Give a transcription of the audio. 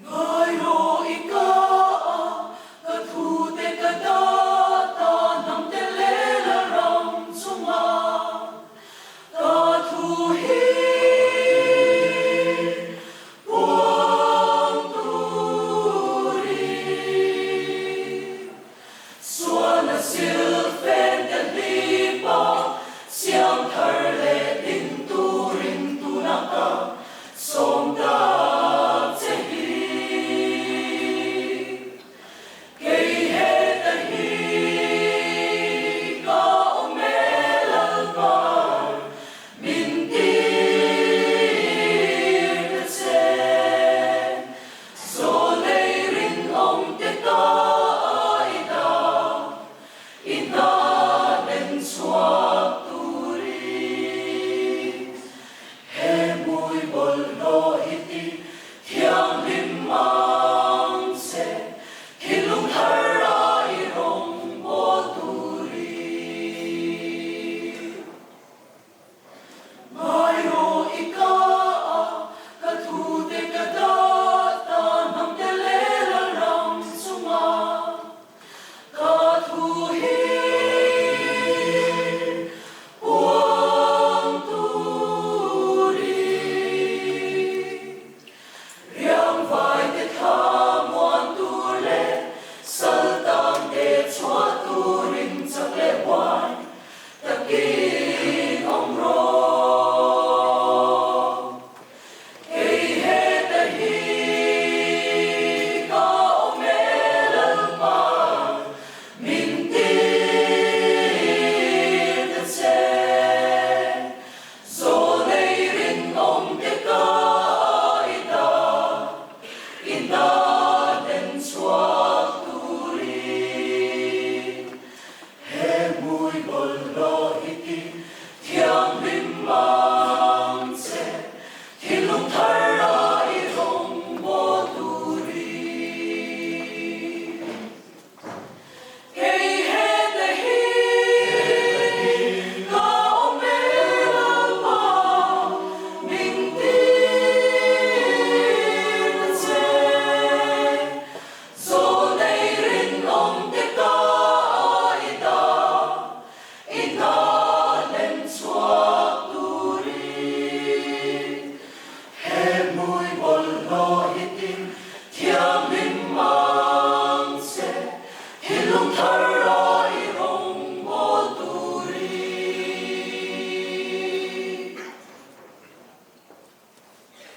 Ngai rawh i ka a, ka thute ka dah ta hnam te leh la ram chunga ka thu hi puang turin. Sualna silfen te hlip a, siam thar leh ding turin tunah ka sawm tak che hi. Kei heta hi ka awm e Lalpa, min tir ta che. Zawlei rinawm te ka i dah, i hna den chhuak turin. He hmui bawlhhlawh hi ti thianghlim ang che, thinlung thar a i rawngbawl turin. Ngai rawh i ka a, ka thute ka dah ta hnam te leh lal ram chunga ka thu hi puang turin. Riangvai te thla muan tur leh saltan te chhuah turin chak leh huai Takin awm rawh, kei heta hi ka awm e Lalpa, min tir ta che. Zawlei rinawm te ka i dah, i hna den chhuak turin. He hmui bawlhhlawh hi ti thianghlim ang che, thinlung thar.